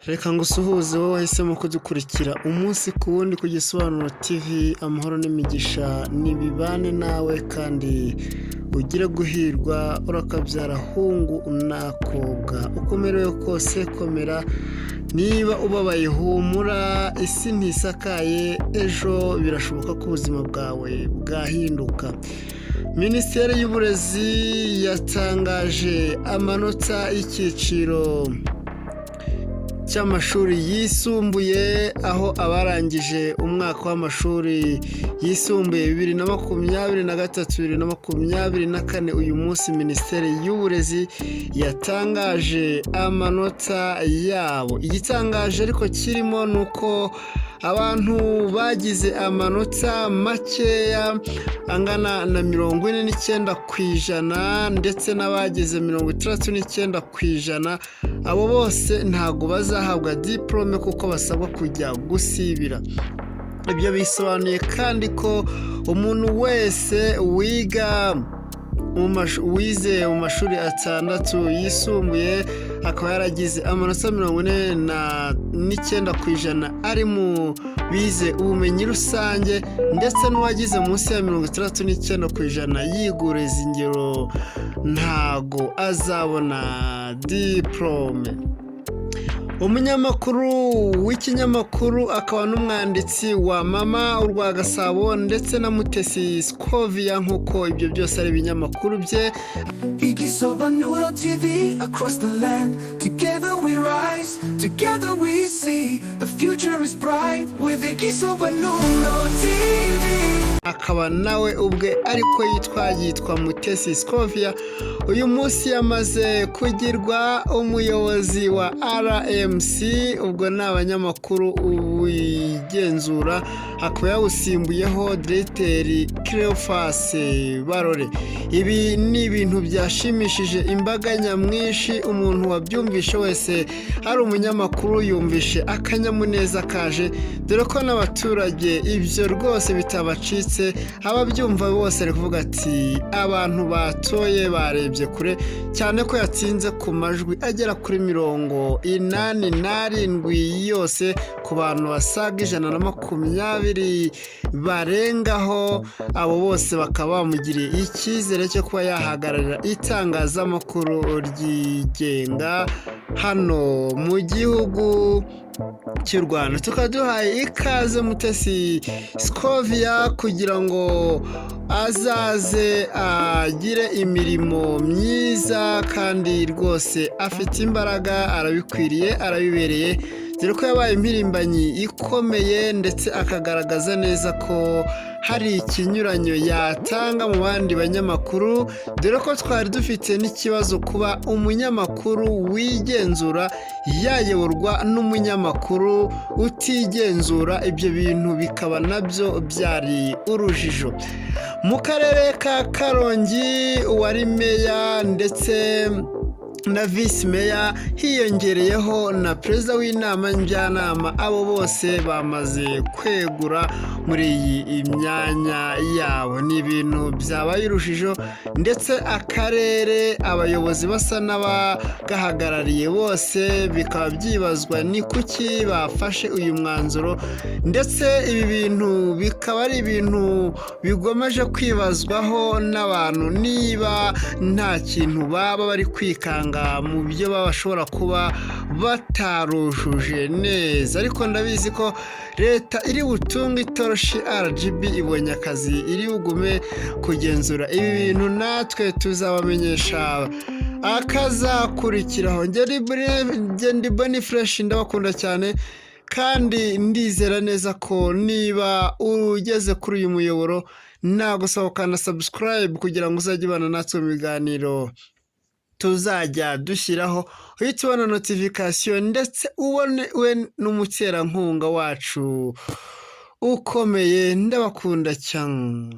Reka ngusuhuze wowe wahisemo kudukurikira umunsi ku wundi ku Gisobanuro TV. Amahoro n'imigisha nibibane nawe kandi ugire guhirwa, urakabyara hungu n'akobwa. Uko umerewe kose komera, niba ubabaye humura, isi ntisakaye, ejo birashoboka ko ubuzima bwawe bwahinduka. Minisiteri y'Uburezi yatangaje amanota y'icyiciro cy'amashuri yisumbuye, aho abarangije umwaka w'amashuri yisumbuye 2023, 2024, uyu munsi Minisiteri y'Uburezi yatangaje amanota yabo. Igitangaje ariko kirimo ni uko abantu bagize amanota makeya angana na 49% ndetse n'abagize 69%, abo bose ntabwo bazahabwa diporome kuko basabwa kujya gusibira. Ibyo bisobanuye kandi ko umuntu wese wiga, wize mu mashuri atandatu yisumbuye, akaba yaragize amanota 49% ari mu bize ubumenyi rusange, ndetse n'uwagize munsi ya 69% yiga ingero, ntago azabona diporome. Umunyamakuru w'ikinyamakuru akaba n'umwanditsi wa Mama Urwa Gasabo ndetse na Mutesi Scovia, nk'uko ibyo byose ari ibinyamakuru bye. Igisobanuro TV across the land. Together we rise, together we see. The future is bright with Igisobanuro TV. Akaba nawe ubwe ariko yitwa Mutesi Scovia, uyu munsi yamaze kugirwa umuyobozi wa RMC, ubwo ni abanyamakuru wigenzura, akaba yawusimbuyeho Diregiteri Cleophas Barore. Ibi ni ibintu byashimishije imbaga nyamwinshi. Umuntu wabyumvishe wese ari umunyamakuru yumvishe akanyamuneza kaje, dore ko n'abaturage ibyo rwose bitabacitse. Ababyumva bose ari kuvuga ati: "Abantu batoye barebye kure cyane", ko yatsinze ku majwi agera kuri 87 yose ku bantu basaga 120 barengaho. Abo bose bakaba bamugiriye icyizere cyo kuba yahagararira itangazamakuru ryigenga hano mu gihugu cy'u Rwanda. Tukaba duhaye ikaze Mutesi Scovia kugira ngo azaze agire imirimo myiza, kandi rwose afite imbaraga, arabikwiriye, arabibereye, dore ko yabaye impirimbanyi ikomeye, ndetse akagaragaza neza ko hari ikinyuranyo yatanga mu bandi banyamakuru, dore ko twari dufite n'ikibazo kuba umunyamakuru wigenzura yayoborwa n'umunyamakuru utigenzura, ibyo bintu bikaba nabyo byari urujijo. Mu karere ka Karongi, uwari meya ndetse na visi meya, hiyongereyeho na perezida w'inama njyanama, abo bose bamaze kwegura muri iyi myanya yabo. Ni ibintu byabaye urujijo, ndetse akarere abayobozi basa n'abagahagarariye bose bikaba byibazwa ni kuki bafashe uyu mwanzuro, ndetse ibi bintu bikaba ari ibintu bigomeje kwibazwaho n'abantu niba nta kintu baba bari kwikanga mu byo baba bashobora kuba batarujuje neza. Ariko ndabizi ko leta iri butunge itoroshi, RGB ibonye akazi, iri bugume kugenzura ibi bintu, natwe tuzabamenyesha akazakurikiraho. Ngende Boni Fresh, ndabakunda cyane, kandi ndizera neza ko niba ugeze kuri uyu muyoboro nagusaba ukanda subscribe kugira ngo uzajye ubana natwe mu biganiro tuzajya dushyiraho, uhite ubona notification, ndetse ubone we n'umuterankunga wacu ukomeye. Ndabakunda cyane.